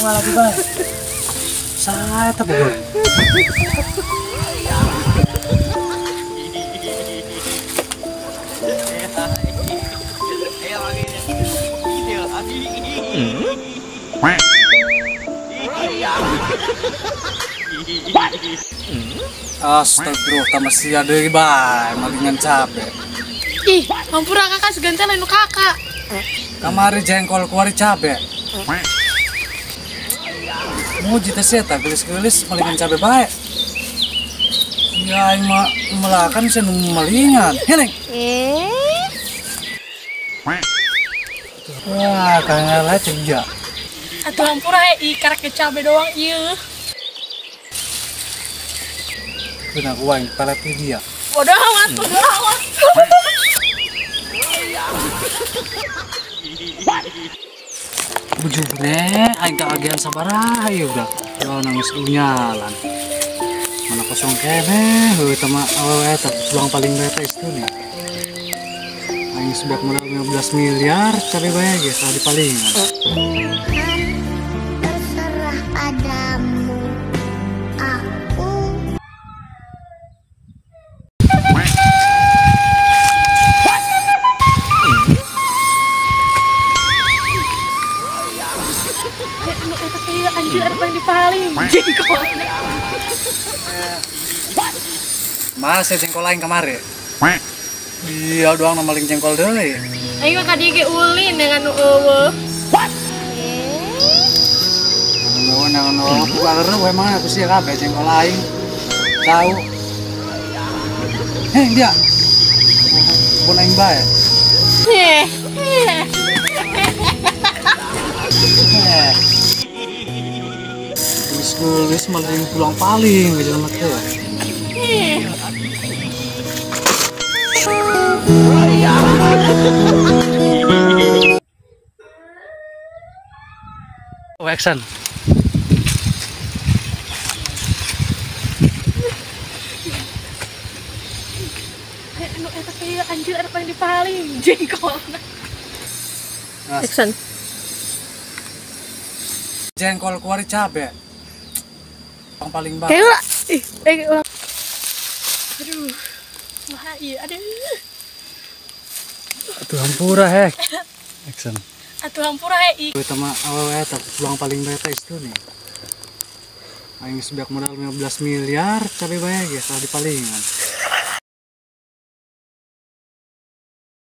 Aku lagi bae. Saya tak bodoh. Astagfirullah, tambah sia deui bae, malingan cabe. Ih, hampura kakak segantian lain kakak. Kamari jengkol kuari cabe. Muji teh sia tah geulis-geulis malingan cabe bae. Ya aing mah melakan sia nu malingan. Heleng. Wah, kangala cegah. Atuh hampura ih karek cabe doang ieu. Kena gua yang pelet dia. Bodoh amat, bodoh amat. Bujurnya, aing keagian sabaraha ieu udah. Ya nangis unyalan. Mana kosong keneh, heuh teh mah awewe eta tulang paling bete itu nih. Aing sebeak modal 15 miliar cabe bae ge salah dipalingan. Terserah padamu. Aku anjir ada yang dipaling jengkol. Mas jengkol lain kemari. Iya doang maling jengkol deui. Aing mah ka dieu ge ulin dengan nu eueuh. Naon aku emang aku sih kabeh jengkol aing. Tahu. Heh dia. Pun aing bae. Heh. Geus maling pulang paling ge jelema teh. Oh, action. Anu eta teh anjir ada yang dipaling jengkol. Action. Jengkol kuari cabe. Yang paling bang. Kayak ih, ulang. Aduh. Wah, iya, aduh. Atuh hampura hek. Action. Atuh hampura hek. Eta mah awewe eta tulang paling bete itu nih. Aing sebeak modal 15 miliar cabe bae ge salah dipalingan.